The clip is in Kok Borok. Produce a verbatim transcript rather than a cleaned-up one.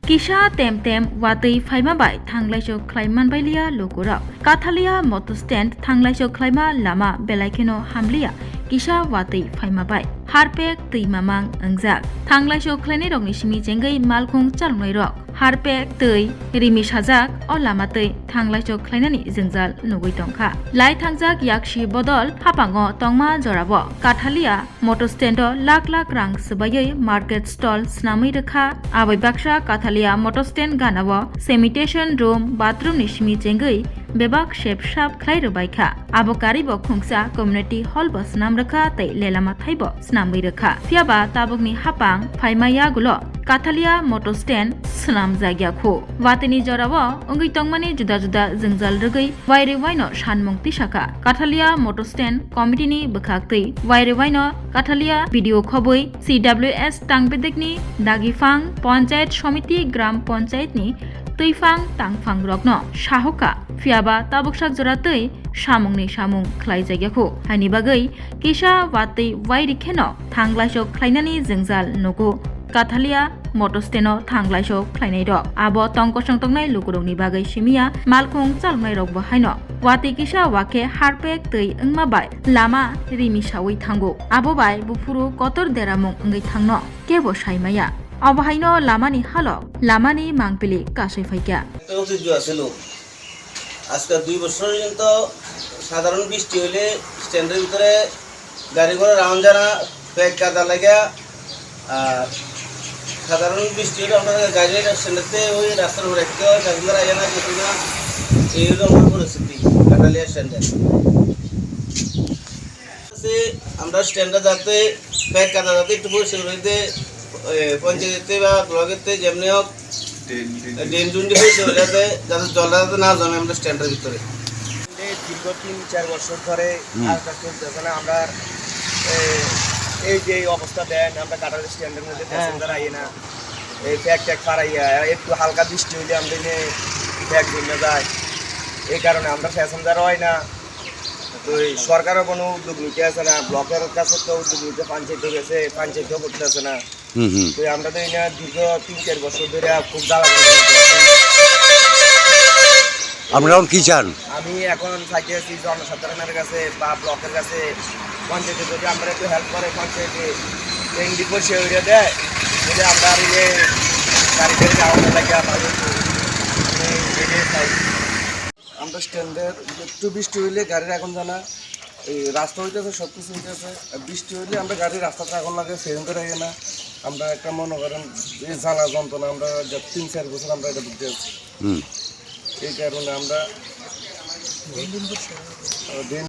Kisa tem tem watwi phaima bai thanglaiso khlai manbailiya lukurok. Kathalia motor stand thanglaiso khlaima lama belai kheno hamliya kisa watwi phaima bai. Harpek twi mamang wngjak. Thanglaiso khlainairokni simi chengwi malkhung chaloknairok. Harpek twi rimi sajak o lama twi thanglaiso khlainani jwngjal nugwi tongkha. Lai thangjak yaksi bodol hapango tongma jorabo Kathalia motor stand-o lakh lakh rang swbaiwi market stall swnamwi rwkha. Aboi baksa Kathalia motor stand gana-o sanitation room, bathroom-ni simi chengwi bebak sep sap khlai rwbaikha. Abo karibo khungsa community hall-bo swnam rwkha tei lelama thaibo swnamwi rwkha. Phiyaba tabukni hapang phaima yagulo Kathalia motor stand swnamjak ya khu. Watwini jorao wngwi tongmani juda juda jwngjal rwgwi wairwi waino sanmung tisakha. Kathalia motor stand committee-ni bwkhaktwi wairwi waino Kathalia B D O khobwi C W S Tangbedekni dagifang Panchayat Somiti Gram Panchayat-ni twiphang tangphang rokno sahokha. Phiyaba tabuksak jora twi samungni samung khlaijak ya khu. Haini bagwi kisa watwi wairi kheno thanglaiso khlainani jwngjal nugo. Kathalia motor stand-o thanglaiso khlainairok. Abo tong kosong tongnai lukurokni bagwi simiya malkhung chaloknairokbo haino. Watwi kisa wakhe harpek twi wngma bai lama rimi sawi thango. Abo bai buphuru kotor deramung wngwi thangno kebo saimaya. Abo haino lamani halok, lamani mangpili kasui phaikha. একটা অতীত আছে লোক। আজকে দুই বছর পর্যন্ত সাধারণ বৃষ্টি হলে স্ট্যান্ডের ভিতরে গাড়ি ঘোড়া রাউন্ড জানা, ব্যাগ কাদা লাগা। আর সাধারণ বৃষ্টি হলে আমরা গাড়ি স্ট্যান্ডেতে ওই রাস্তার উপরে রাখতে হয়, প্যাসেঞ্জার আইয়া না, যেত না। এই হলো আমার পরিস্থিতি কাঠালিয়া স্ট্যান্ডের। আছে, আমরা স্ট্যান্ডটা যাতে ব্যাগ কাদা যাতে একটু পরিষ্কার করে দিতে, এ, পঞ্চায়েতে বা ব্লকেতে যেমনি হোক, ড্রেন, ড্রেন। ড্রেন টুন দিয়ে পরিষ্কার করে যাতে, যাতে জলটা যাতে না জমে আমরা স্ট্যান্ডের ভিতরে। এই দীর্ঘ তিন চার বছর ধরে হুম। কাজটা চলতেছে না। আমরা, এ, এই যে এই অবস্থা দেন, আমরা কাটার স্ট্যান্ডের মধ্যে হ্যাঁ। প্যাসেঞ্জার আইয়ে না, এই ব্যাগ ট্যাগ ফারাইয়া, একটু হালকা বৃষ্টি হইলে আমরা এনে ব্যাগ জমে যায়, এই কারণে আমরা প্যাসেঞ্জার হয় না। তো এই সরকারও কোনো উদ্যোগ নিতে আসে না, ব্লকের কাছে তো উদ্যোগ নিতে পঞ্চায়েত গেছে, পঞ্চায়েতও করতে আসে না। হুম, হুম। তো আমরা তো এই না দীর্ঘ তিন চার বছর ধরে খুব জ্বালা করে আছি। আপনি এখন কি চান? আমি এখন চাইতে আছি জনসাধারণের কাছে বা ব্লকের কাছে, পঞ্চায়েতে যদি আমরা একটু হেল্প করে, পঞ্চায়েতে ট্রেন ডিপো সে উড়ে দেয়, যদি আমরা আর ইয়ে গাড়ি টাড়ি যাওয়ানো লাগে, আমরা একটু, আমি এটাই চাই। আমরা স্ট্যান্ডের একটু বৃষ্টি হইলে গাড়ির এখন জানা, এই রাস্তা হইতেছে, সব কিছু হইতেছে। আর বৃষ্টি হইলে আমরা গাড়ির রাস্তাটা এখন লাগে, সেদিন করে আগে না। আমরা একটা মনে করেন এই জ্বালা যন্ত্রণা আমরা যে তিন চার বছর আমরা এটা ভুগতে আছি। হুম। এই কারণে আমরা দিন